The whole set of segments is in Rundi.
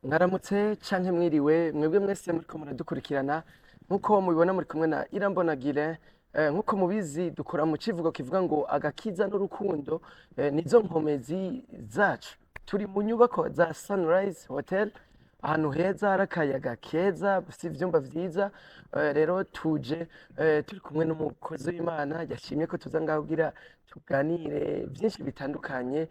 Mwaramutse canke mwiriwe mwebwe mwese muriko muradukurikirana. Nkuko mubibona, muri kumwe na Irambona Guilain. Nkuko mubizi, dukora mu civugo kivuga ngo agakiza n'urukundo nizo nkomezi zacu. Turi mu nyubako za Sunrise Hotel, ahantu heza hari akayaga keza, bafite ivyumba vyiza. Rero tuje turi kumwe n'umukozi w'Imana yashimye ko tuza ngaho kugira tuganire vyinshi bitandukanye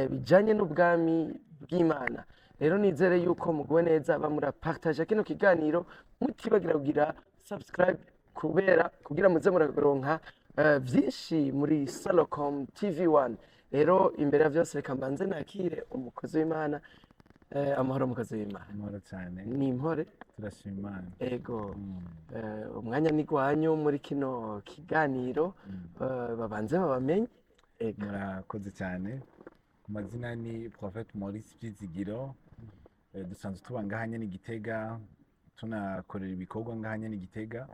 bijanye n'ubwami bw'Imana. Rero nizere yuko muguwe neza, bamurapartaje kino kiganiro, mutibagira kugira subscribe kubera kugira muze muraronka vyinshi muri Salocom TV1. Rero imbere ya vyose, reka mbanze nakire umukozi w'Imana. Amahoro, mukozi w'Imana. Amahoro cyane. Ni impore? Turashima Imana. Ego. Umwanya ni gwanyu muri kino kiganiro. Babanze babamenye. Ego. Murakoze cyane. Ku mazina ni Prophète Maurice Vyizigiro. Dusanzwe tuba ngaha nyene i Gitega, tunakorera ibikorwa ngaha nyene i Gitega.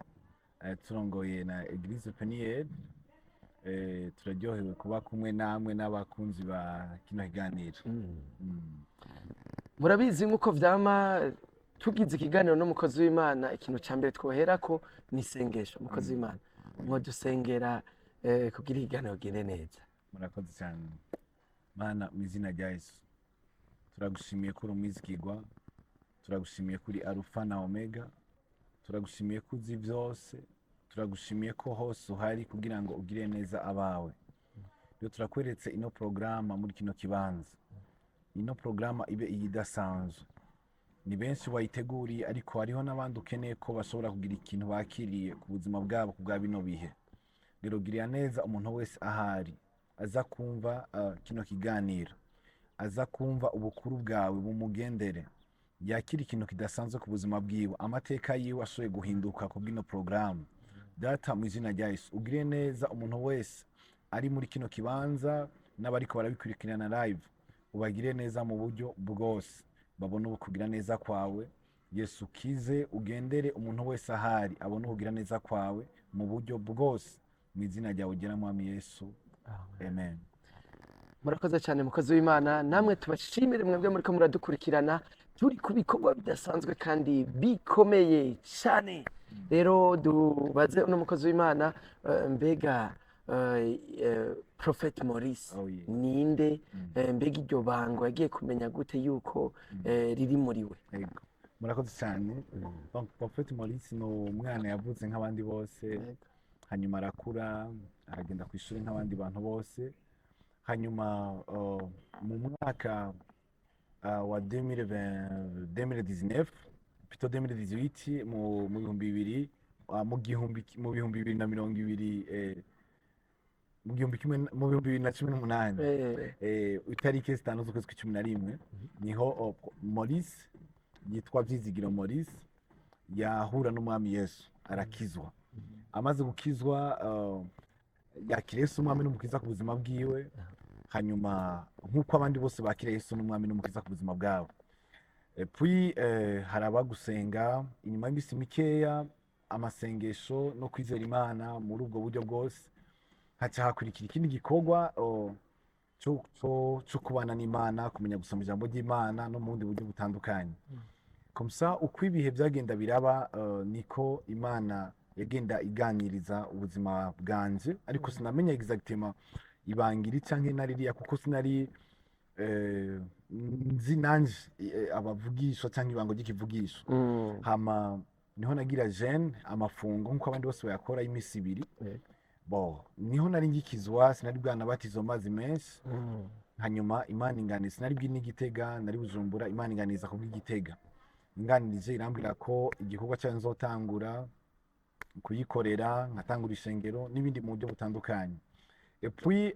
Turongoye na Église Peniel. Turaryohewe kuba kumwe namwe n'abakunzi ba kino kiganiro. Murabizi, nk'uko vyama tugize ikiganiro n'umukozi w'Imana, ikintu ca mbere twoherako ni isengesho. Umukozi w'Imana, mwodusengera kugira ikiganiro kigende neza. Murakoze cyane. Mana, mu izina rya Yesu, turagushimiye ko uri umwizigirwa, turagushimiye kuri Alufa na Omega, turagushimiye ko uzi byose, turagushimiye ko hose uhari kugira ngo ugire neza abawe. Rero turakweretse ino porogaramu muri kino kibanza, ino porogaramu ibe iyidasanzwe. Ni benshi wayiteguriye, ariko hariho n'abandi ukeneye ko bashobora kugira ikintu bakiriye ku buzima bwabo ku bwa bino bihe. Rero girira neza umuntu wese ahari aza kumva kino kiganiro, aza kumva ubukuru bwawe bumugendere, yakira ikintu kidasanzwe ku buzima bwiwe, amateka yiwe ashoboye guhinduka ku bw'ino porogaramu. Data, mu izina rya Yesu, ugire neza umuntu wese ari muri kino kibanza n'abariko barabikurikirana live, ubagire neza mu buryo bwose, babone ukugira neza kwawe. Yesu ukize, ugendere umuntu wese ahari, abone ukugira neza kwawe mu buryo bwose, mu izina ryawe ugera, Mwami Yesu, amen. Murakoze cyane, mukozi w'Imana. Namwe tubashimire mwebwe muriko muradukurikirana. Turi ku bikorwa bidasanzwe kandi bikomeye cyane. Rero dubaze uno mukozi w'Imana, mbega Prophet Maurice Oh, yeah. ninde? Mbega iryo bango yagiye kumenya gute yuko riri muri we? Yego. Murakoze cyane. Donc Prophet Maurice ni umwana yavutse nk'abandi bose, hanyuma arakura, aragenda ku ishuri nk'abandi bantu bose. Hanyuma mu mwaka wa 2020, 2019, plutôt 2018, mu bihumbi bibiri mu gihumbi mu 2020, mu gihumbi kimwe mu 2018, itariki 5 z'ukwezi kw'icumi na rimwe, niho Maurice yitwa Vyizigiro Maurice yahura n'Umwami Yesu, arakizwa. Amaze gukizwa, yakira Yesu umwami n'umukiza ku buzima bwiwe. Hanyuma nk'uko abandi bose bakira Yesu n'umwami n'umukiza ku buzima bwabo. Et puis haraba gusenga. Inyuma y'iminsi mikeya, amasengesho no kwizera Imana muri ubwo buryo bwose, haca hakurikira ikindi gikorwa cyo kubana n'Imana, kumenya gusoma ijambo ry'Imana no mu bundi buryo butandukanye. Comme ça, uko ibihe byagenda biraba, niko Imana yagenda iganiriza ubuzima bwanje, ariko sinamenya exactement ibangiri canke na ririya, kuko sinari nzi nanje abavugishwa canke ibango ry'ikivugisho. Hama niho nagira jeûne, amafungo nk'uko abandi bose bayakora y'iminsi 2. Bon, niho nari ngikizwa, sinari bwanabatizwa mu mazi menshi. Hanyuma Imana inganiza, sinari bwine Igitega, nari Bujumbura. Imana inganiza kubw'Igitega, inganirije irambwira ko igikorwa cyayo nzotangura kuyikorera, nkatangura ishengero n'ibindi mu buryo butandukanye. Et puis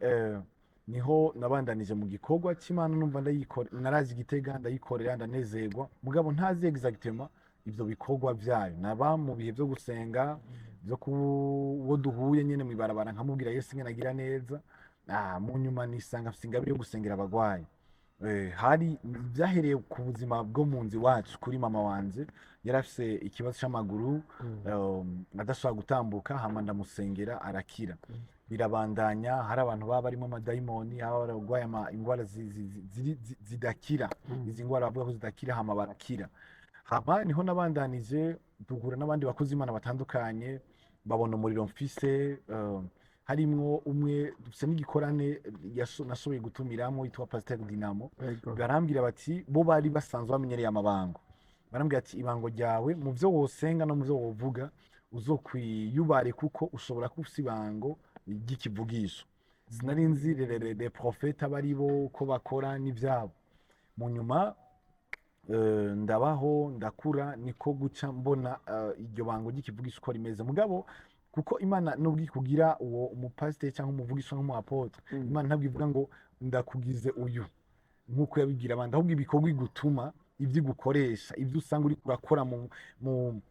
niho nabandanije mu gikorwa cy'Imana, numva ndayikora. Naraje Igitega, ndayikorera, ndanezerwa, mugabo ntazi exactement ivyo bikorwa vyayo. Naba mu bihe byo gusenga, byo kuwo duhuye nyene mw'ibarabara, nkamubwira Yesu ingene agira neza. Mu nyuma nisanga mfise ingabire yo gusengera abagwayi. Hari byahereye ku buzima bwo mu nzu iwacu, kuri mama wanje yari afise ikibazo c'amaguru, adashobora gutambuka, hama ndamusengera arakira. Birabandanya, hari abantu baba barimo amadayimoni, haba barwaye ingwara zidakira, izi ngwara bavuga ko zidakira, hama barakira. Hama niho nabandanije duhura n'abandi bakozi Imana batandukanye, babona umuriro mfise, harimwo umwe dufise n'igikorane nashoboye gutumiramo yitwa Pasteur Dinamo. Barambwira bati, bo bari basanzwe bamenyereye amabango, barambwira ati: "Ibango ryawe, mu byo wosenga no mu byo wovuga, uzokwiyubare, kuko ushobora kuba ufise ibango ry'ikivugisho." Sinari nzi les prophètes abo ari bo, uko bakora n'ivyabo. Mu nyuma ndabaho, ndakura, niko guca mbona iryo bango ry'ikivugisho uko rimeze. Mugabo kuko Imana nubwo ikugira uwo umupasiteri cyangwa umuvugisha nk'umu apôtre, Imana ntabwo ivuga ngo ndakugize uyu nk'uko yabibwira abandi, ahubwo ibikorwa igutuma, ibyo igukoresha, ibyo usanga uri kurakora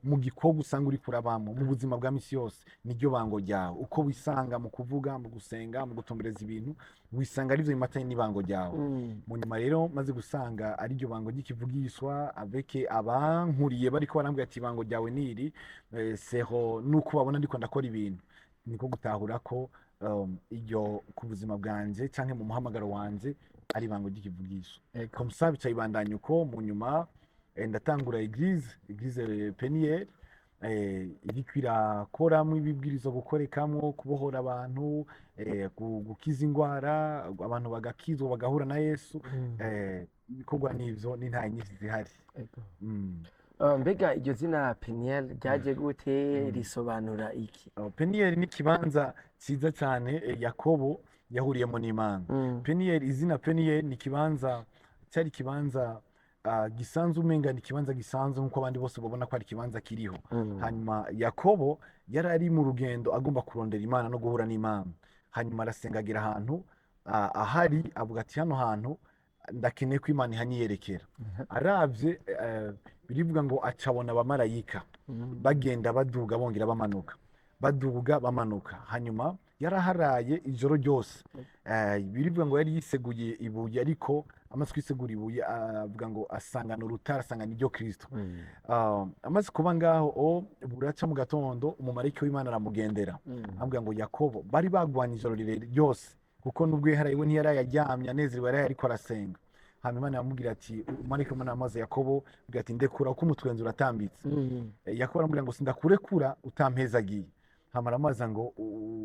mu gikorwa usanga uri kurabamo mu buzima bwa misi yose, niryo bango ryawe. Uko wisanga mu kuvuga, mu gusenga, mu gutumbereza ibintu, wisanga arivyo bimatanye n'ibango ryawe. Mu nyuma rero maze gusanga ariryo bango ry'ikivugishwa, avec abankuriye bariko barambwira ati: "Ibango ryawe niri," seho nuko babona ndiko ndakora ibintu, niko gutahura ko iryo ku buzima bwanje canke mu muhamagaro wanje ari ibango ry'ikivugisho. Comme ça bica bibandanya uko. Mu nyuma ndatangura église Peniel, iriko irakoramwo ibibwirizwa gukorekamwo kubohora abantu, gukiza ingwara, abantu bagakizwa, bagahura na Yesu. Ibikorwa n'ivyo n'intahe nyinshi zihari. Mbega iryo zina Peniel ryaje gute? Risobanura iki? Oh, Peniel ni ikibanza cyiza cyane Yakobo yahuriyemo n'Imana. Peniel, izina Peniel ni ikibanza, cyari ikibanza gisanzwe, umenga ni ikibanza gisanzwe nk'uko abandi bose babona ko ari ikibanza kiriho. Hanyuma Yakobo yari ari mu rugendo agomba kurondera Imana no guhura n'Imana, hanyuma arasenga, agera ahantu ahari, avuga ati: "Hano hantu ndakeneye ko Imana ihanyiyerekera." Aravye, birivuga ngo acabona abamarayika bagenda baduga, bongera bamanuka, baduga, bamanuka. Hanyuma yaraharaye ijoro ryose. Birivuga ngo yari yiseguye ibuye, ariko amaze kwisegura ibuye, avuga ngo asangana urutare, asangana iryo Kristo. Amaze kuba ngaho, o buraca mu gatondo, umumarayika w'Imana aramugendera, amubwira ngo: "Yakobo." Bari bagwanye ijoro rirerire ryose, kuko nubwo yaharaye we ntiyaraye aryamye anezerewe, yaraye ariko arasenga. Hanyuma Imana yamubwira ati, umumarayika w'Imana amaze Yakobo avuga ati: "Ndekura kuko umutwenzi uratambitse." Yakobo aramubwira ngo: "Sindakurekura utampezagiye." Hama aramubaza ngo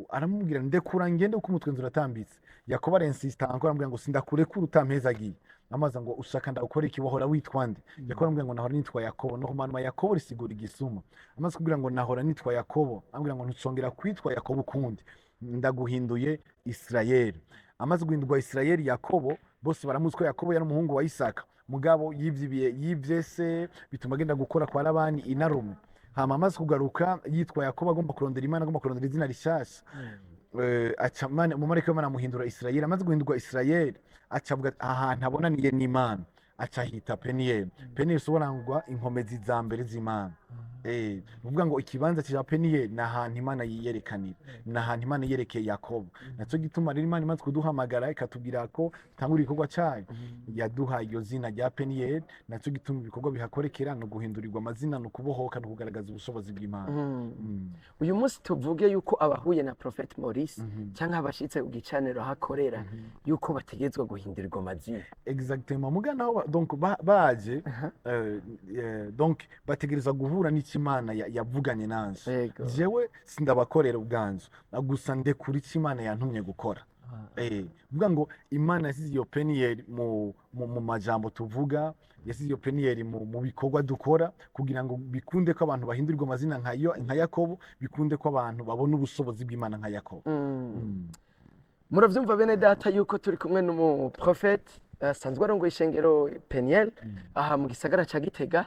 aramubwira: "Ndekura ngende kuko umutwenzi uratambitse." Yakobo arensista encore, aramubwira ngo: "Sindakurekura utampezagiye." Amaza ngo: "Ushaka ndagukora iki? Wahora witwa nde?" Yakobo aramubwira ngo: "Nahora nitwa Yakobo." No kumanuma Yakobo risigura igisuma. Amaze kubwira ngo: "Nahora nitwa Yakobo," amubwira ngo: "Ntucongera kwitwa Yakobo ukundi, ndaguhinduye Isirayeli." Amaze guhindurwa Isirayeli, Yakobo bose baramuzi ko Yakobo yari umuhungu wa Isaka, mugabo yivye, yivye se, bituma agenda gukora kwa Labani inarume. Hama amaze kugaruka yitwa Yakobo, agomba kurondera Imana, agomba kurondera izina rishasha, aca umumarayika w'Imana amuhindura Isirayeli. Amaze guhindurwa Isirayeli, aca avuga ahantu abonaniye n'Imana, aca ahita Peniyeli. Peniyeli bisobanurwa inkomezi za mbere z'Imana. Ni ukuvuga ngo ikibanza cya Peniyeli ni ahantu Imana yiyerekanira, ni ahantu Imana yiyerekeye Yakobo. Naco gituma rero Imana imaze kuduhamagara, ikatubwira ko tangura igikorwa cayo, yaduhaye iryo zina rya Peniyeli. Naco gituma ibikorwa bihakorekera ni uguhindurirwa amazina, ni ukubohoka, ni ukugaragaza ubushobozi bw'Imana. Uyu munsi tuvuge yuko abahuye na Prophet Maurice cyangwa abashitse ku gicaniro aho akorera, yuko bategerezwa guhindurirwa amazina? Exactement. Muga naho donc baje, donc bategerezwa guhura n'icyo Imana yavuganye nanje. Jewe sindabakorera ubwanzu gusa, ndekura icyo Imana yantumye gukora. Vuga ngo Imana yasize iyo Peniyeli mu majambo tuvuga, yasize iyo Peniyeli mu bikorwa dukora, kugira ngo bikunde ko abantu bahindurirwa amazina nka Yakobo, bikunde ko abantu babona ubushobozi bw'Imana nka Yakobo. Muravyumva bene data yuko turi kumwe n'umuprofeti asanzwe arongoye ishengero Peniel aha mu gisagara ca Gitega.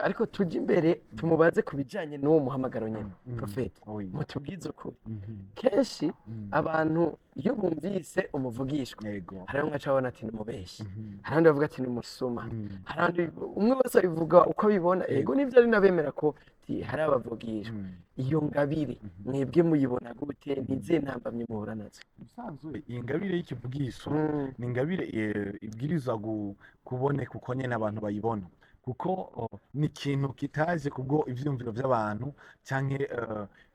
Ariko tujye imbere tumubaze ku bijanye n'uwo muhamagaro nyene. Profete, Oui. mutubwize ukuri, kenshi abantu Iyo bumvise umuvugishwa, hari bamwe baca babona ati ni umubeshi, hari abandi bavuga ati ni umusuma, hari abandi, umwe wese abivuga uko abibona. Ego nivyo, ari n'abemera ko ati hari abavugishwa. Iyo ngabire mwebwe muyibona gute? Nizihe ntambamyi muhura nazo? Ubusanzwe iyi ngabire y'ikivugisho ni ingabire ibwirizwa kuboneka uko nyene abantu bayibona, kuko ni ikintu kitaje kubwo ivyiyumviro vy'abantu canke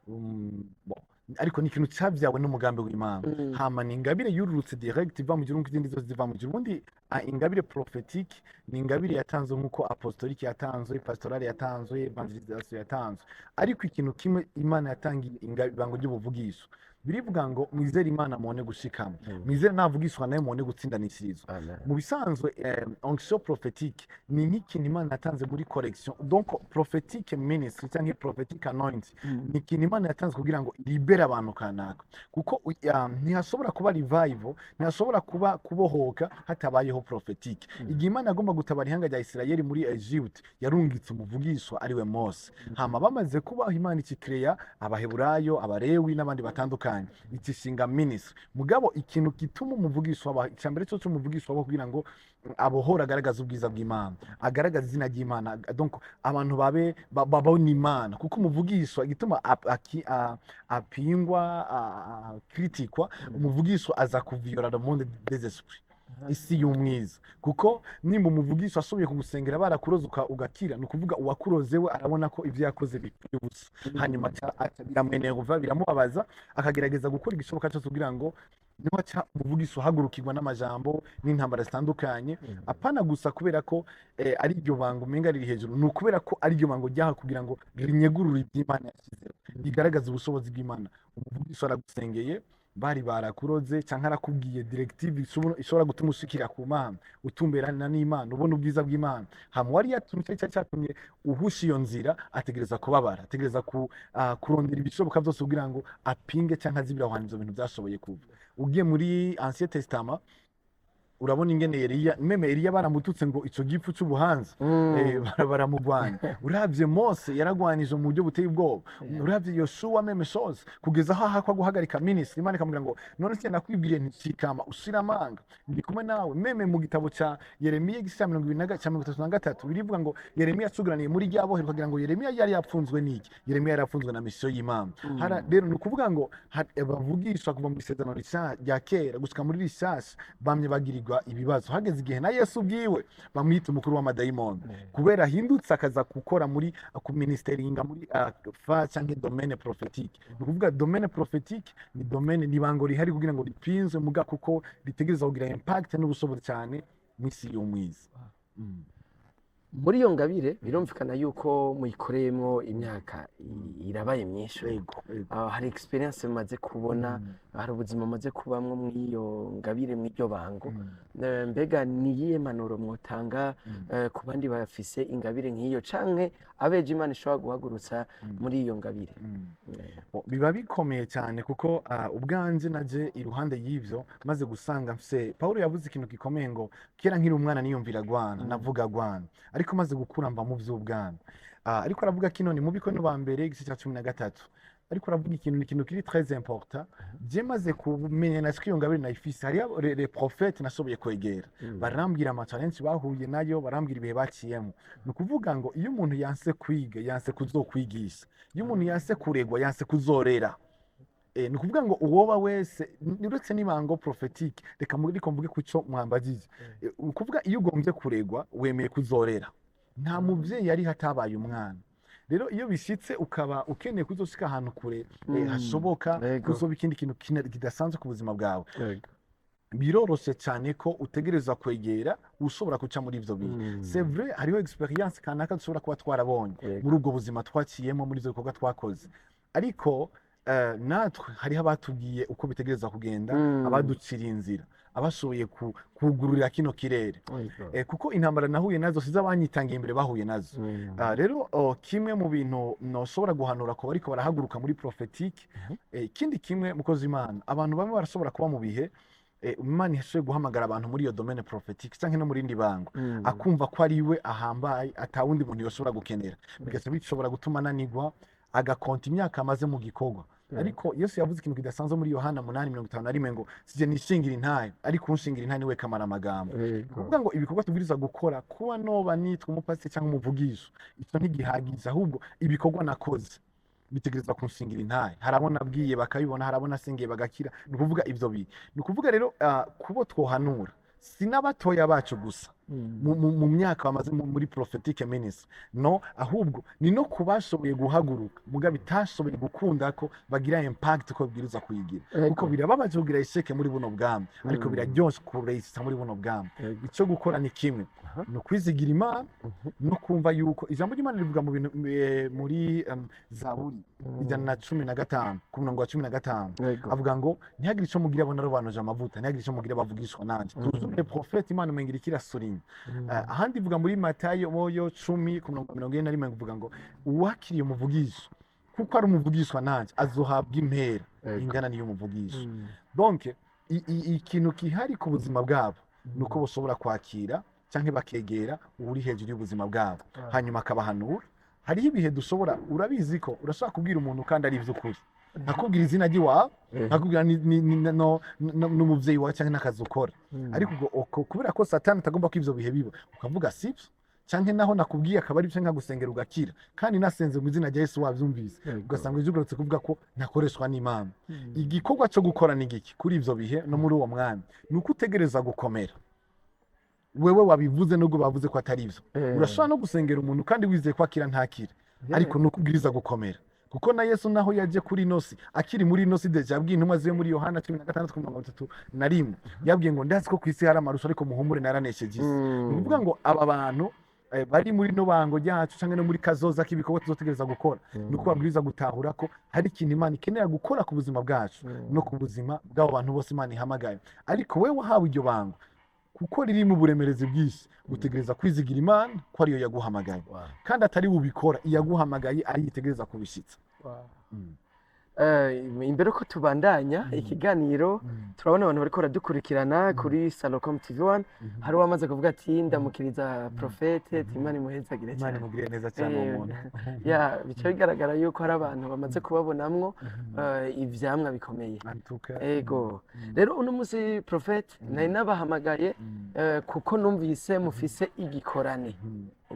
bon, ariko ni ikintu cavyawe n'umugambi w'Imana. Hama ni ingabire yururutse direct iva mu gihugu nk'izindi zose ziva mu gihugu. Ubundi ingabire prophétique ni ingabire yatanzwe nk'uko apostolique yatanzwe, pastorale yatanzwe, évangélisation yatanzwe. Ariko ikintu kimwe Imana yatangiye ibango ry'ubuvugisho, birivuga ngo mwizere Imana mubone gushikama, mwizere navugishwa nayo mubone gutsindanishirizwa. Amen. Mu bisanzwe onction prophétique ni nk'ikintu Imana yatanze muri correction. Donc prophétique ministry cyangwa prophétique anointing ni ikintu Imana yatanze kugira ngo libere abantu kanaka, kuko ntihashobora kuba revival, ntihashobora kuba kubohoka hatabayeho prophétique. Igihe Imana yagomba gutabara ihanga rya Isirayeli muri Egypte, yarungitse umuvugishwa ariwe Mose. Hama bamaze kubaho, Imana ikikreya Abaheburayo, Abarewi n'abandi batandukanye, ikishinga ministry. Mugabo ikintu gituma umuvugishwa aba, icambere cyo cy'umuvugishwa aba kugira ngo abohora, agaragaze ubwiza bw'Imana, agaragaze izina ry'Imana, donc abantu babe babona Imana. Kuko umuvugishwa igituma apingwa, kritikwa, umuvugishwa aza kuviola le monde des esprits, isi y'umwiza. Kuko nimba umuvugishwa ashoboye kugusengera barakuroza ugakira, ni ukuvuga uwakuroze we arabona ko ibyo yakoze bipfuye ubusa, hanyuma biramwenerva, biramubabaza, akagerageza gukora igishoboka cyose kugira ngo niho aca umuvugisho uhagurukirwa n'amajambo n'intambara zitandukanye. Apana gusa kubera ko ari iryo banga umenga riri hejuru, ni ukubera ko ari iryo bango ryahawe kugira ngo rinyegurure iby'Imana yashyizeho, rigaragaze ubushobozi bw'Imana. Umuvugisho aragusengeye bari barakuroze, cyangwa arakubwiye directive ishobora gutuma ushikira ku Mana, utumberana n'Imana, ubona ubwiza bw'Imana. Hama wari yatumye cyari cyatumye uhusha iyo nzira, ategereza kubabara, ategereza kurondera ibishoboka byose kugira ngo apinge cyangwa azibire aho hantu ivyo bintu byashoboye kuva. Ugiye muri Ancien Testament, urabona ingene Eliya, même Eliya baramututse ngo ico gipfu c'ubuhanza. Baramugwanya. Uravye Mose, yaragwanije mu buryo buteye ubwoba. Uravye Yosuwa, même chose, kugeza aho ahakwa guhagarika ministry, Imana ikamubwira ngo none se nakwibwiriye ntikikama ushira amanga, ndi kumwe nawe. Même mu gitabo ca Yeremiya, igice ca mirongo ibiri na ca 33, birivuga ngo Yeremiya asugaraniye muri rya bohero, kugira ngo Yeremiya yari yapfunzwe n'iki? Yeremiya yari yapfunzwe na mission y'Imana. Rero ni ukuvuga ngo bavugishwa kuva mu isezerano rya kera gushika muri rishasha bamye bagirirwa ibibazo. Hageze igihe na Yesu ubwiwe bamwita umukuru w'amadayimoni, kubera ahindutse akaza gukora muri ku ministeringa muri fa cyangwa domaine prophétique. Ni ukuvuga domaine prophétique ni domaine, ni ibango rihari kugira ngo ripinzwe muga, kuko ritegereza kugira impact n'ubushobozi cyane mu isi y'umwiza. Muri iyo ngabire birumvikana yuko muyikoreyemo imyaka irabaye myinshi. Yego. Hari experience mumaze kubona, hari ubuzima mumaze kubamwo mw'iyo ngabire, mw'iryo bango. Mbega ni iyihe mpanuro mwotanga ku bandi bafise ingabire nk'iyo, canke abeje Imana ishobora guhagurutsa muri iyo ngabire? Bo, biba bikomeye cyane, kuko ubwanje naje iruhande y'ivyo maze gusanga mfise, Paulo yavuze ikintu gikomeye ngo kera nkiri umwana niyumvira gwana, navuga gwana, ariko maze gukura mva mu vy'ubwana. Ariko aravuga kino ni mu Bikorinto ba mbere igice cya 13, ariko aravuga ikintu, ni ikintu kiri très important. Je maze kumenya na iyo ngabire nayifise, hariyo les prophètes nashoboye kwegera, barambwira ama challenge bahuye nayo, barambwira ibihe baciyemo. Ni ukuvuga ngo iyo umuntu yanse kwiga, yanse kuzokwigisha. Iyo umuntu yanse kuregwa, yanse kuzorera. Ni ukuvuga ngo uwoba wese uretse n'ibango prophétique, reka ariko mvuge ku cyo mwambagije. Ni ukuvuga iyo ugombye kuregwa, wemeye kuzorera. Nta muvyeyi yari hatabaye umwana. Rero iyo bishitse ukaba ukeneye kuzoshika ahantu kure hashoboka, kuzoba ikindi kintu kidasanzwe ku buzima bwawe, biroroshe cyane ko utegereza kwegera ushobora guca muri ivyo bintu. C'est vrai, hariho experience kanaka dushobora kuba twarabonye muri ubwo buzima twaciyemo, muri ivyo bikorwa twakoze, ariko natwe hariho abatubwiye uko bitegereza kugenda, abaduciriye inzira, abashoboye kugururira kino kirere. Kuko intambara nahuye nazo sizo abanyitangiye imbere bahuye nazo. Rero kimwe mu bintu noshobora guhanura ko bariko barahaguruka muri prophétique, ikindi kimwe, mukozi Imana, abantu bamwe barashobora kuba mu bihe Imana ishoboye guhamagara abantu muri iyo domaine prophétique canke no muri rindi bango, akumva ko ari we ahambaye, atawundi muntu yoshobora gukenera, bigaca bishobora gutuma ananigwa, agakonta imyaka amaze mu gikorwa. Ariko Yesu yavuze ikintu kidasanzwe muri Yohana 8:51 ngo: "Sije nishingira intahe, ariko unshingira intahe niwe kamara amagambo." Kuvuga ngo ibikorwa tubwiriza gukora, kuba noba nitwa umupasiteri cyangwa umuvugisha, icyo ntigihagije, ahubwo ibikorwa nakoze bitegerezwa kunshingira intahe. Hari abo nabwiye bakabibona, hari abo nasengeye bagakira. Ni ukuvuga ivyo biri, ni ukuvuga rero kubo twohanura si n'abatoya bacu gusa mu myaka bamaze muri prophetic ministry, no ahubwo ni no kubashoboye guhaguruka muga bitashoboye gukunda ko bagira impact ko babwiriza kuyigira, kuko birababaje kugira échec muri buno bwami, ariko biraryoshe kuresita muri buno bwami. Icyo gukora ni kimwe, ni ukwizigira Imana no kumva yuko ijambo ry'Imana rivuga mu bintu muri Zaburi 115 ku murongo wa 15, avuga ngo: "Ntihagire icyo mugira abona robanuje amavuta, ntihagire icyo mugira bavugishwa nanje." Tuzume prophète, Imana umenga iriko irasurinya. Ahandi ivuga muri Matayo moyo 10 ku murongo wa 41, ivuga ngo: "Uwakiriye umuvugisho kuko ari umuvugishwa nanje azohabwa impera ingana n'iy'umuvugisho." Donc ikintu kihari ku buzima bwabo ni uko bashobora kwakira cyangwa bakegera uri hejuru y'ubuzima bwabo, hanyuma akabahanura. Hariho ibihe dushobora, urabizi ko urashobora kubwira umuntu kandi ari iby'ukuri, nkakubwira izina ry'iwawe, nkakubwira n'umuvyeyi wawe cyangwa n'akazi ukora, ariko ubwo kubera ko Satani atagomba ko ivyo bihe biba, ukavuga sibyo, canke naho nakubwiye akaba ari byo, nkagusengera ugakira, kandi nasenze mu izina rya Yesu wavyumvise, ugasanga ejo ugarutse kuvuga ko ntakoreshwa n'Imana. Igikorwa cyo gukora ni giki kuri ivyo bihe no muri uwo mwanya? Ni uko utegereza gukomera wewe wabivuze, nubwo bavuze ko atari byo. Urashobora no gusengera umuntu kandi wizeye ko akira, ntakire, ariko ni uko ubwiriza gukomera, kuko na Yesu naho yaje kuri ino si, akiri muri ino si déjà yabwiye intumwa ziwe muri Yohana 16 ku 31, yabwiye ngo: "Ndazi ko ku isi hari amarusho, ariko muhumure, naranesheje isi." Ni ukuvuga ngo aba bantu bari muri no bango ryacu cyangwa no muri kazoza k'ibikorwa tuzotegereza gukora, ni uko babwiriza gutahura ko hari ikintu Imana ikenera gukora ku buzima bwacu no ku buzima bw'abo bantu bose Imana ihamagaye. Ariko wewe wahawe iryo bango, kuko riri mu buremerezi bwinshi, utegereza kwizigira Imana ko ariyo yaguhamagaye, kandi atari bubikora, iyaguhamagaye ariyo itegereza kubishitsa. Imbere ko tubandanya ikiganiro, turabona abantu bariko baradukurikirana kuri Salocom TV 1. Hari uwamaze kuvuga ati: "Ndamukiriza prophète, Imana imuhezagire Imana cyane." imugirire neza cyane uwo muntu. Ya, bica bigaragara yuko hari abantu bamaze kubabonamwo ivyamwa bikomeye. Antuka. Ego, rero uno munsi prophète nari nabahamagaye kuko numvise mufise igikorane.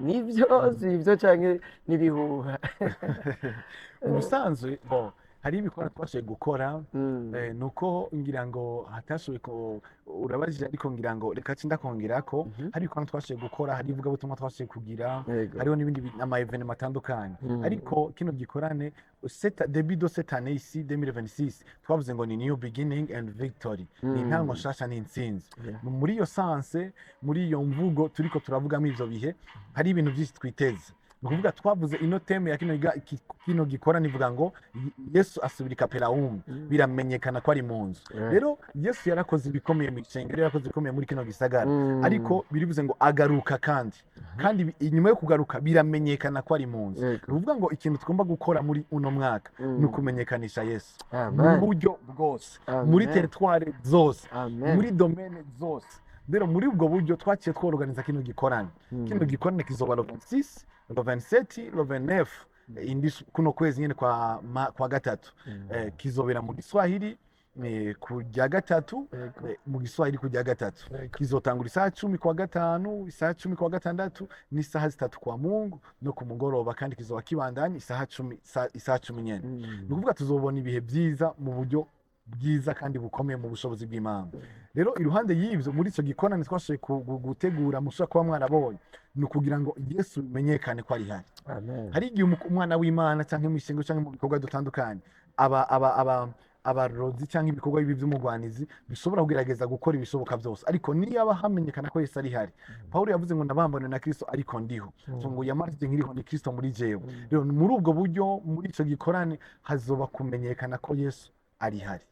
Nivyo, sivyo canke nibihuha? Mu bisanzwe, bon, hari ibikorwa twashoboye gukora, nuko ngira ngo hatashoboye ko urabajije, ariko ngira ngo reka nce ndakongerako. Hari ibikorwa twashoboye gukora, hari ivugabutumwa twashoboye kugira, hariho n'ibindi ama événements atandukanye, ariko kino gikorane début de cette année ici 2026 twavuze ngo ni new beginning and victory, ni intango nshasha n'intsinzi. Muri iyo sens, muri iyo mvugo turiko turavugamo ivyo bihe, hari ibintu byinshi twiteze. Ni ukuvuga twavuze ino thème ya kino gikorane ivuga ngo Yesu asubira i Kapernawumu, biramenyekana ko ari mu nzu. Rero Yesu yarakoze ibikomeye mu ishengero, yarakoze ibikomeye muri kino gisagara, ariko birivuze ngo agaruka kandi inyuma yo kugaruka biramenyekana ko ari mu nzu. Ni ukuvuga ngo ikintu tugomba gukora muri uno mwaka ni ukumenyekanisha Yesu mu Amen. buryo bwose, muri Amen. territoire zose, Amen. muri domaine zose. Rero muri ubwo buryo twaciye tworoganiza kino gikorane. Kino gikorane kizoba le 26, le 27, le 29 indi kuno kwezi nyene kwa gatatu. Kizobera mu Giswahili ku rya gatatu, mu Giswahili ku rya gatatu. Kizotangura isaha 10 kwa gatanu, isaha 10 kwa gatandatu n'isaha 3 kwa Mungu no ku mugoroba, kandi kizoba kibandanya isaha 10, isaha 10 nyene. Ni ukuvuga tuzobona ibihe byiza mu buryo bwiza kandi bukomeye mu bushobozi bw'Imana. Rero iruhande y'ivyo, muri ico gikorane twashoboye gutegura, mushobora kuba mwarabonye, ni ukugira ngo Yesu bimenyekane ko ari hari. Amen. Hari igihe umwana w'Imana cyangwa mu ishengo cyangwa mu bikorwa dutandukanye, aba abarozi cyangwa ibikorwa bibi by'umugwanizi bishobora kugerageza gukora ibishoboka byose, ariko niyo hamenyekana ko Yesu ari hari. Pawulo yavuze ngo: "Nabambane na Kristo, ariko ndiho." So ngo yamarije nkiriho ni Kristo muri jewe. Rero muri ubwo buryo, muri ico gikorane hazoba kumenyekana ko Yesu ari hari.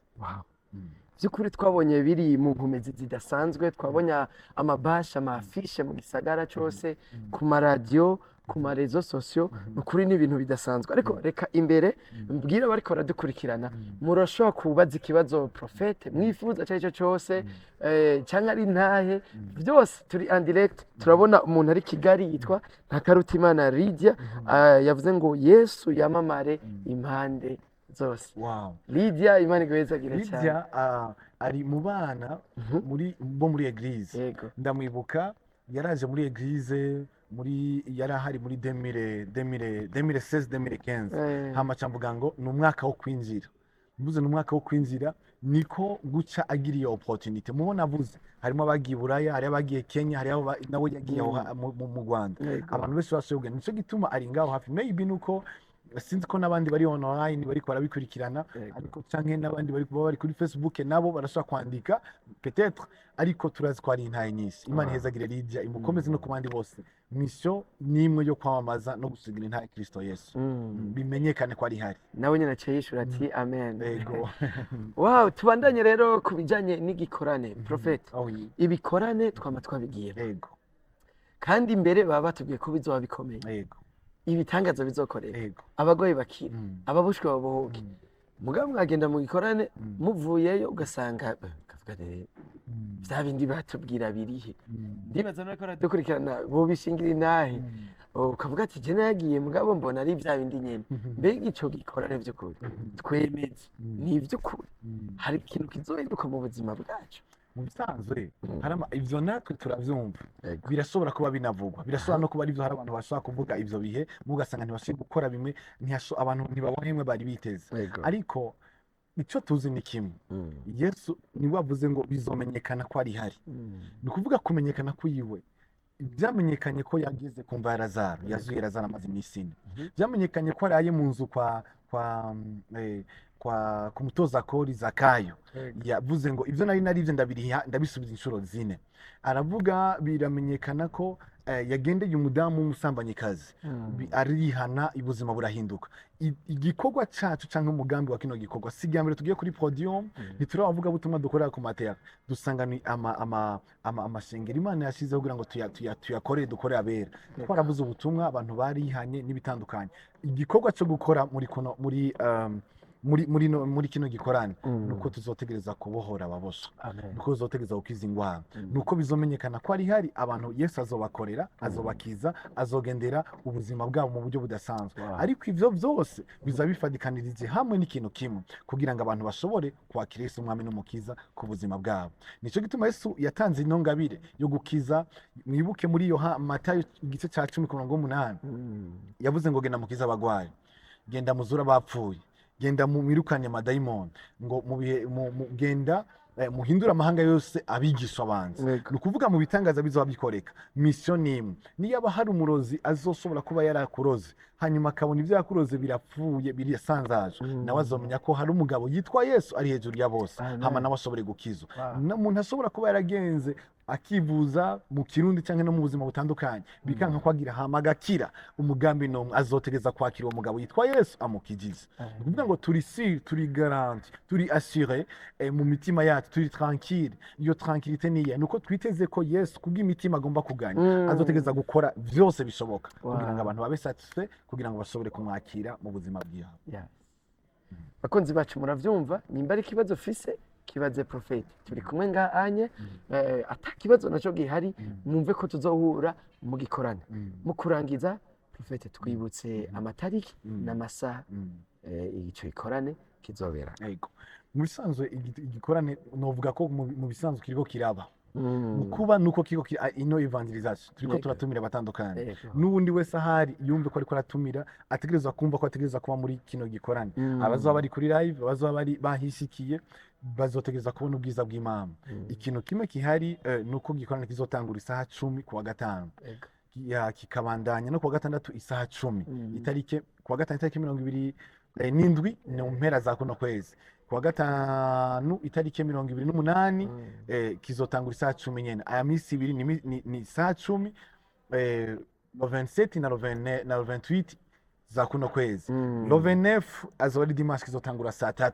By'ukuri twabonye biri mu nkomezi zidasanzwe, twabonye amabâches, amaaffiches mu gisagara cyose, ku maradiyo, ku maréseaux sociaux. Ni ukuri ni ibintu bidasanzwe. Ariko reka imbere mbwira abariko baradukurikirana, murashobora kubaza ikibazo prophète mwifuza icyo ari cyo cyose, cyangwa ari ntahe, byose turi en direct. Turabona umuntu ari Kigali yitwa Ntakarutimana Lydia, yavuze ngo: "Yesu yamamare impande zose. Wow. Lydia, Imana iguhezagire cyane. Lydia ari mu bana muri bo muri église. Ndamwibuka yaraje muri église, muri yari ahari muri 2000 2000 2016, 2015. Hama ca mvuga ngo ni umwaka wo kwinjira. Mvuze ni umwaka wo kwinjira, niko guca agira iyo opportunity. Mubona avuze harimo abagiye i Buraya, hari abagiye Kenya, hari abo nawe yagiye aho mu Rwanda. Abantu benshi bashoboye kugenda, nico gituma ari ngaho hafi. Maybe nuko sinzi ko n'abandi bari online bariko barabikurikirana, ariko canke n'abandi bari kuba bari kuri Facebook nabo barashobora kwandika peut-être, ariko turazi ko ari intaye nyinshi. Imana ihezagire Lydia, imukomeze no ku bandi bose. Mission ni imwe yo kwamamaza no gusigira intaye Kristo Yesu, bimenyekane ko ari hari. Nawe nyine aciye yishura ati amen. Ego. Wow, tubandanye rero ku bijanye n'igikorane, Prophet. Oh, oui. Ibikorane twama twabigiye, kandi imbere baba batubwiye ko bizoba bikomeye, ibitangaza bizokoreka, abagoyi bakira, ababushwe babohoke. Mugabo mwagenda mu gikorane, muvuyeyo ugasanga ukavuga ati, bya bindi batubwira birihe? Ndibaza nuko baradukurikirana bobishingira intahe. Ukavuga ati je nagiye, mugabo mbona ari bya bindi nyene. Mbega ico gikorane vy'ukuri twemeze ni ivy'ukuri, hari ikintu kizohinduka mu buzima bwacu? Mu bisanzwe hari ivyo natwe turavyumva, birashobora kuba binavugwa, birashobora no kuba arivyo. Hari abantu bashobora kuvuga ivyo bihe, mugasanga ntibashoboye gukora bimwe, abantu ntibabona bimwe bari biteze. Ariko ico tuzi ni kimwe: Yesu niwe avuze ngo bizomenyekana ko ari hari. Ni ukuvuga kumenyekana kwiwe byamenyekanye ko yageze ku mva ya Lazaro, yazuye Lazaro amaze iminsi 4. Byamenyekanye ko araye mu nzu kwa ku mutoza kori Zakayo. Yavuze ngo ibyo nari narivye ndabiriha, ndabisubiza inshuro zine. Aravuga biramenyekana ko yagendeye umudamu w'umusambanyikazi, arihana, ubuzima burahinduka. Igikorwa cacu canke umugambi wa kino gikorwa, si irya mbere tugiye kuri podium, ntiturabavuga butumwa dukorera ku matera, dusanga ni amashengero Imana yashizeho kugira ngo tuyakorere, dukore abera. Twaravuze ubutumwa, abantu barihanye n'ibitandukanye. Igikorwa cyo gukora muri kuno muri um, muri muri no, muri kino gikorane nuko tuzotegereza kubohora ababosha, nuko tuzotegereza gukiza ingwara, nuko bizomenyekana ko ari hari abantu Yesu azobakorera, azobakiza, azogendera ubuzima bwabo mu buryo budasanzwe. Ariko ivyo byose biza bifadikanirije hamwe n'ikintu kimwe, kugira ngo abantu bashobore kwakira Yesu umwami n'umukiza ku buzima bwabo. Nico gituma Yesu yatanze ino ngabire yo gukiza. Mwibuke muri Yoha Matayo igice ca 10 ku murongo w'8, yavuze ngo genda mukize abagwayi, genda muzura abapfuye, genda mwirukane amadayimoni, ngo mu bihe genda muhindure amahanga yose abigishwa banze. Ni ukuvuga mu bitangaza bizoba bikoreka, mission ni imwe: niyaba hari umurozi azoshobora kuba yarakuroze, hanyuma akabona ibyo yakuroze birapfuye, birasanzaje, nawe azomenya ko hari umugabo yitwa Yesu ari hejuru ya bose. Amen. Hama nawe ashobore gukizwa. N'umuntu ashobora kuba yaragenze akivuza mu Kirundi cyangwa no mu buzima butandukanye, bikanka kwagira, hama agakira, umugambi ni umwe: azotegeza kwakira uwo mugabo yitwa Yesu amukijize. Ni ukuvuga ngo turi sûr, turi garanti, turi assuré mu mitima yacu, turi tranquille. Iyo tranquillité niye nuko twiteze ko Yesu kubw'imitima agomba kuganya, azotegeza gukora vyose bishoboka kugira ngo abantu babe satisfait, kugira ngo bashobore kumwakira mu buzima bwabo. Yes. Bakunzi bacu, muravyumva, nimba ari ikibazo ufise kibaze Prophet, turi kumwe nga anye. Ata kibazo naco gihari, mwumve ko tuzohura mu gikorane. Mu kurangiza, Prophet, twibutse amatariki n'amasaha ico gikorane kizobera. Yego, mu bisanzwe igikorane novuga ko mu bisanzwe kiriko kiraba, mu kuba nuko kiriko ino évangélisation turiko turatumira abatandukanye. N'ubundi wese ahari yumve ko ariko aratumira, ategerezwa kumva ko ategerezwa kuba muri kino gikorane. Abazoba bari kuri live, abazoba bari bahishikiye, bazotegereza kubona ubwiza bw'Imana. Ikintu kimwe gihari nuko gikorane kizotangura isaha 10 ku wa gatanu, kikabandanya no ku wa gatandatu isaha 10. Itarike ku wa gatanu itariki 27, ni mu mpera za kuno kwezi. Ku wa gatanu itariki 28, kizotangura isaha 10 nyene. Aya minsi ibiri ni isaha 10, le 27 na le 29 na le 28 za kuno kwezi. Le 29 azoba ari dimanche, kizotangura saa 3,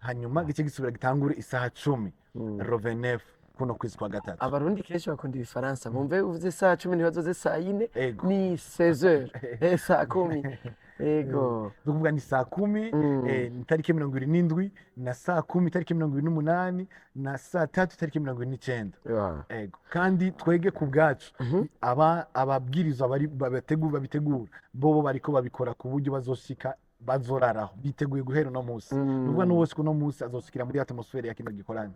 hanyuma gice gisubira gitangure isaha 10, le 29 kuno kwezi kwa gatatu. Abarundi kenshi bakunda Ibifaransa, bumve uvuze saa 10 ntibazoze saa 4. Ego. Ni 16h, saa 10, ego. Ni ukuvuga ni saa 10, itariki 27, na saa 10 itariki 28, na saa 3 itariki 29. Ego. Kandi twege ku bwacu, aba ababwirizwa bari babitegura, bobo bariko babikora ku buryo bazoshika. Bazoraraho biteguye guhera uno munsi. Nuvuga n'uwose uno munsi azoshikira muri atmosphère ya kino gikorane.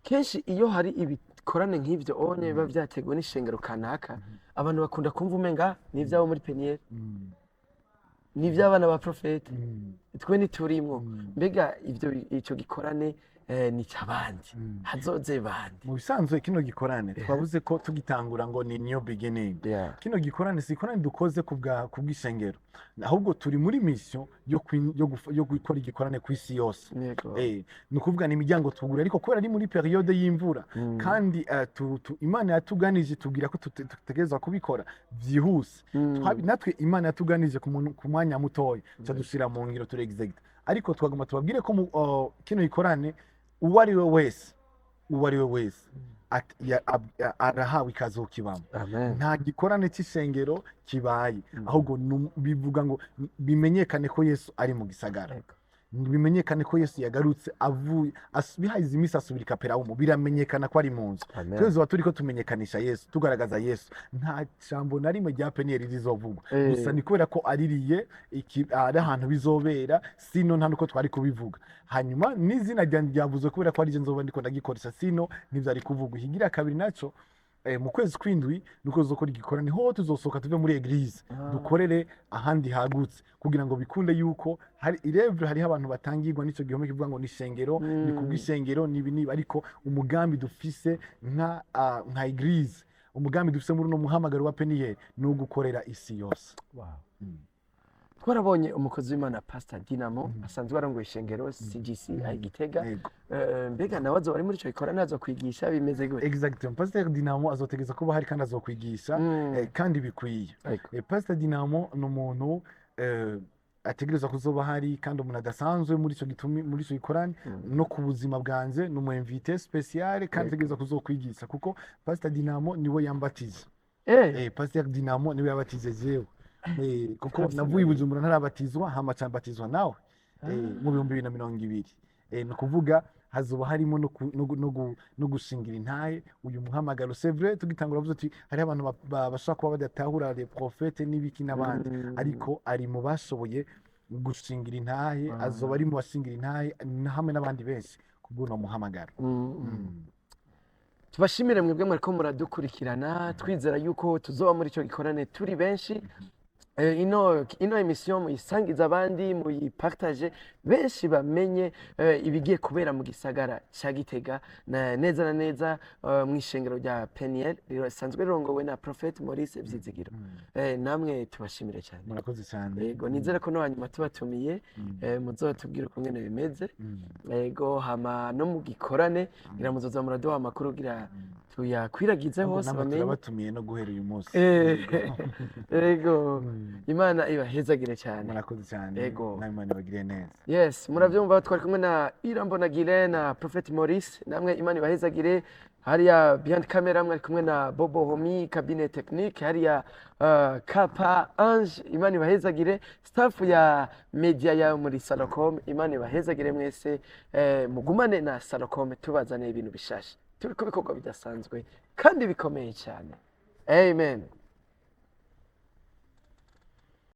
Kenshi iyo hari ibikorane nk'ivyo one biba vyateguwe n'ishengero kanaka, abantu bakunda kumva umenga ni ivyabo muri Peniel, ni ivy'abana ba profete, twe ntiturimwo. Mbega ivyo, ico gikorane ni ic'abandi, hazoze bande? Mu bisanzwe kino gikorane twavuze ko tugitangura ngo ni new beginning. Kino gikorane si ikorane dukoze ku bw'ishengero, ahubwo turi muri mission yo gukora igikorane ku isi yose. Ni ukuvuga ni imiryango tugura, ariko kubera ari muri période y'imvura kandi Imana yatuganije tubwira ko dutegerezwa kubikora byihuse. Natwe Imana yatuganije ku mwanya mutoya, ca dushira mu ngiro, turi exact, ariko twagomba tubabwire ko kino gikorane uwo ari we wese, uwo ari we wese arahawe ikaze kukibamo. Amen. Nta gikorane cy'ishengero kibaye, ahubwo bivuga ngo bimenyekane ko Yesu ari mu gisagara, bimenyekane ko Yesu yagarutse avuye bihaye iminsi asubira i Kaperinawumu, biramenyekana ko ari mu nzu. Amen. Twese tuba turiko tumenyekanisha Yesu, tugaragaza Yesu. Nta jambo na rimwe rya Peniel rizovugwa. Gusa ni kubera ko aririye ari ahantu bizobera, sino nta nuko twari kubivuga. Hanyuma n'izina ryanjye ryavuzwe kubera ko ari je nzoba ndiko ndagikoresha, sino ntivyari kuvugwa. Ikigira kabiri naco, mu kwezi kw'indwi niko tuzokora igikorane, ho tuzosohoka tuve muri église, dukorere ahandi hagutse kugira ngo bikunde yuko hari irevure hariho abantu batangirwa n'ico gihome kivuga ngo ni ishengero, ni kubw'ishengero, nibi nibi. Ariko umugambi dufise nka église, umugambi dufise muri uno muhamagaro wa Peniel ni ugukorera isi yose. Twarabonye umukozi w'Imana Pastor Dinamo asanzwe arongoye ishengero CGC aho i Gitega. Mbega nawe azoba ari muri ico gikorane, azokwigisha, bimeze gute? Exactement, Pastor Dinamo azotegeza kuba hari kandi azokwigisha, kandi bikwiye. Pastor Dinamo ni umuntu ategerezwa kuzoba hari, kandi umuntu adasanzwe muri ico gitumi, muri ico gikorane no ku buzima bwanje ni umu invité spécial, kandi ategerezwa kuzokwigisha kuko Pastor Dinamo niwe yambatiza. Pastor Dinamo niwe yabatize jewe, kuko Absolutely. navuye i Bujumbura ntarabatizwa, hama cambatizwa nawe mu 2020. Ni ukuvuga hazoba harimo no gushingira intahe uyu muhamagaro. C'est vrai, tugitangura bavuze uti hariho abantu bashobora kuba badatahura les prophètes n'ibiki n'abandi, ariko ari mu bashoboye gushingira intahe. Azoba ari mu bashingira intahe hamwe n'abandi benshi kubw'uno muhamagaro. Tubashimire mwebwe mwariko muradukurikirana, twizera yuko tuzoba muri ico gikorane turi benshi. Ino émission muyisangize abandi, muyipartage, benshi bamenye ibigiye kubera mu gisagara ca Gitega, neza na neza mw'ishengero rya Peniel risanzwe rirongowe na Prophet Maurice Vyizigiro. Namwe tubashimire cyane. Murakoze cyane. Yego, nizere ko no hanyuma tubatumiye muzotubwira ukungene bimeze. Yego, hama no mu gikorane ngira muzoza muraduha amakuru kugira tuyakwiragize Ahubwo hose namwe bamenye. Turabatumiye no guhera uyu munsi. Yego, Imana ibahezagire cyane. Murakoze cyane. Yego. Nawe Imana ibagirire neza. Yes, murabyumva, twari kumwe na Irambona Gile na Prophet Maurice. Namwe Imana ibahezagire. Hariya behind camera mwari kumwe na Bobo Homi, cabine technique hariya Kapa Ange, Imana ibahezagire. Staff ya media ya muri Salocom, Imana ibahezagire mwese. Mugumane na Salocom, tubazane ibintu bishasha, turi ku bikorwa bidasanzwe kandi bikomeye cyane. Amen.